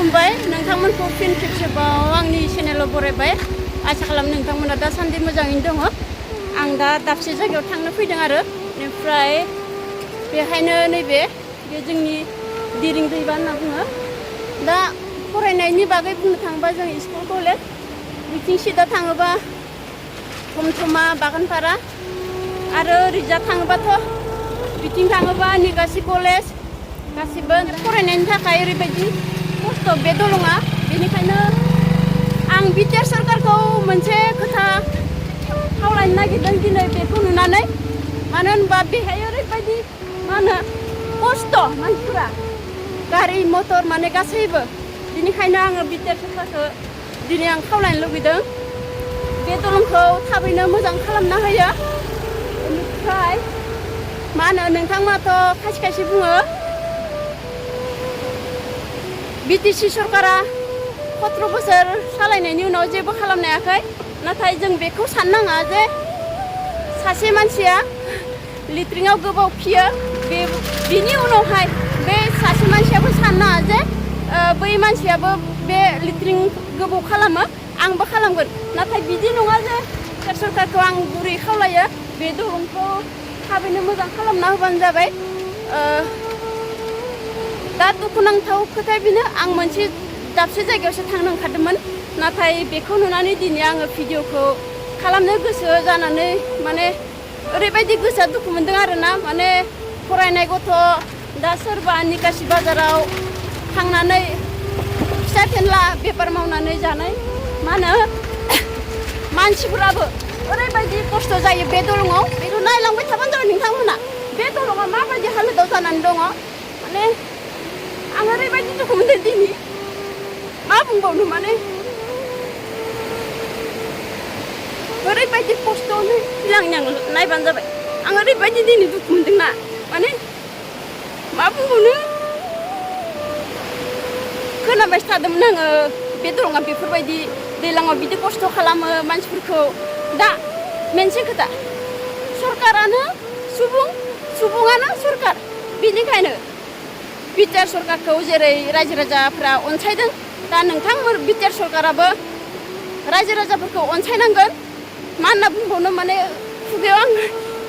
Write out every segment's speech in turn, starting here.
खुलुमबाय नोंथांमोनखौ फिन खेबसेबाव आंनि चेनेलाव बरायबाय आसा खालाम नोंथांमोना दासान्दि मोजाङैनो दङ आं दा दाबसे जायगायाव थांनो फैदों आरो बेनिफ्राय बेहायनो नैबे बे जोंनि दिरिं दैबा होनना बुङो दा फरायनायनि बागै बुंनो थाङोबा जों स्कुल कलेज बिथिं सिदा थाङोबा थमथमा बागानपारा आरो ओरैजा थाङोबाथ' बिथिं थाङोबा निगासि कलेज गासिबो फरायनायनि थाखाय ओरैबायदि खस्थ' बे दलङा बेनिखायनो आं बिटिआर सरकारखौ मोनसे खोथा खावलायनो नागिरदों दिनै बेखौ नुनानै मानो होनबा बेहाय ओरैबायदि मा होनो खस्थ' मानसिफोरा गारि मटर माने गासैबो बेनिखायनो आङो बिटिआर सरकारखौ दिनै आं खावलायनो लुगैदों बे दलंखौ थाबैनो मोजां खालामना होयो बेनिफ्राय मा होनो नोंथांमोनाथ' खायसे खायसे बुङो बिटिसि सरकारा 17 बोसोर सालायनायनि उनाव जेबो खालामनो हायाखै नाथाय जों बेखौ साननाङा जे सासे मानसिया लिट्रिङाव गोबाव खियो बिनि उनावहाय बे सासे मानसियाबो साननाङा जे बै मानसियाबो बे लिट्रिं गोबाव खालामो आंबो खालामगोन नाथाय बिदि नङा जे सरकारखौ आं गुरै खावलायो बे दलंखौ थाबैनो मोजां खालामना होबानो जाबाय दा दुखुनांथाव खोथाया बेनो आं मोनसे दाबसे जायगायावसो थांनो ओंखारदोंमोन नाथाय बेखौ नुनानै दिनै आङो भिडिअखौ खालामनो गोसो जानानै माने ओरैबायदि गोसोआ दुखु मोनदों आरोना माने फरायनाय गथ' दा सोरबा निकासि बाजाराव थांनानै फिसा फेनला बेफार मावनानै जानाय मा होनो मानसिफोराबो ओरैबायदि खस्थ' जायो बे दलङाव बेखौ नायलांबाय थाबानो जाबाय नोंथांमोना बे दलङा माबायदि हालोदाव जानानै दङ माने आं ओरैबायदि दुखु मोनदों दिनै मा बुंबावनो माने ओरैबायदि खस्थ'नो सिगांनियां नायबानो जाबाय आं ओरैबायदि दिनै दुखु मोनदोंना माने मा बुंबावनो खोनाबाय थादोंमोन आङो बे दलङा बेफोरबायदि दैज्लाङाव बिदि खस्थ' खालामो मानसिफोरखौ दा मोनसे खोथा सरकारानो सुबुङानो सरकार बेनिखायनो बिटिआर सरकारखौ जेरै रायजो राजाफ्रा अनसायदों दा नोंथांमोन बिटिआर सरकाराबो रायजो राजाफोरखौ अनसायनांगोन मा होनना बुंबावनो माने खुगायाव आं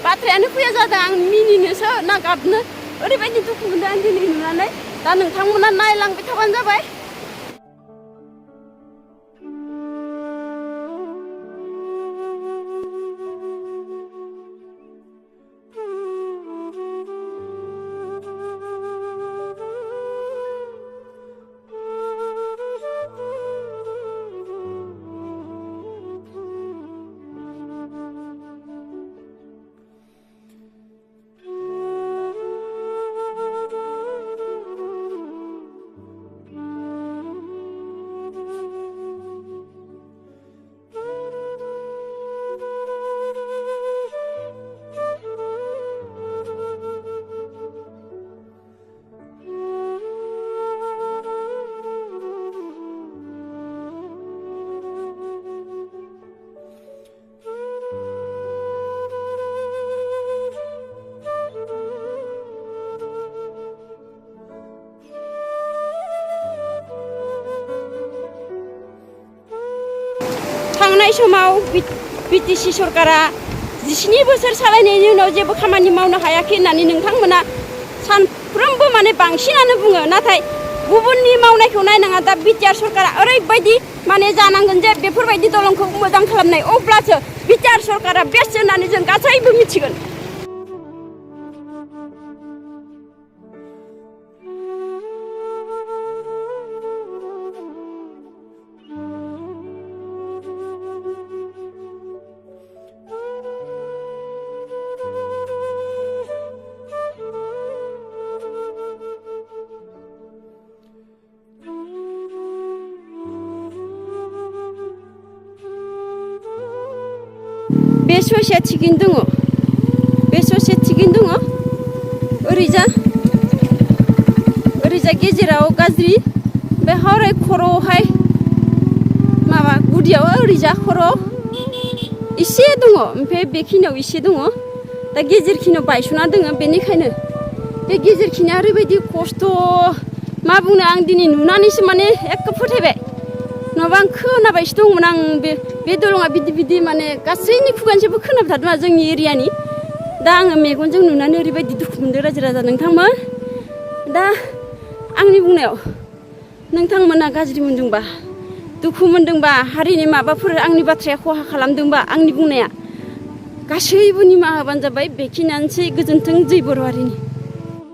बाथ्रायानो फैया जादों आं मिनिनोसो ना गाबनो ओरैबायदि दुखु मोनदों आं दिनै नुनानै दा नोंथांमोना नायलांबाय थाबानो जाबाय थांनाय समाव बिटिसि सरकारा 17 बोसोर सालायनायनि उनाव जेबो खामानि मावनो हायाखै होननानै नोंथांमोना सानफ्रोमबो माने बांसिनानो बुङो नाथाय गुबुननि मावनायखौ नायनाङा दा बिटिआर सरकारा ओरैबायदि माने जानांगोन जे बेफोरबायदि दलंखौ मोजां खालामनाय अब्लासो बिटिआर सरकारा बेस्ट होननानै जों गासैबो मिथिगोन बे ससेया थिगैनो दङ बे ससेया थिगैनो दङ ओरैजा गेजेराव गाज्रि बे हरै खर'आवहाय माबा गुदियाव ओरैजा खर' एसे दङ ओमफ्राय बेखिनियाव एसे दङ दा गेजेरखिनियाव बायस'ना दङ बेनिखायनो बे गेजेरखिनिया ओरैबायदि खस्थ' मा बुंनो आं दिनै नुनानैसो माने एख फोथायबाय नङाबा आं खोनाबायसो दंमोन आं बे दलङा बिदि माने गासैनि खुगानिफ्रायबो खोनाबाय थादों जोंनि एरियानि दा आङो मेगनजों नुनानै ओरैबायदि दुखु मोनदों रायजो राजा नोंथांमोन दा आंनि बुंनायाव नोंथांमोना गाज्रि मोनदोंबा दुखु मोनदोंबा हारिनि माबाफोर आंनि बाथ्राया खहा खालामदोंबा आंनि बुंनाया गासैबो निमाहा होबानो जाबाय बेखिनियानोसै गोजोन्थों जै बर' हारिनि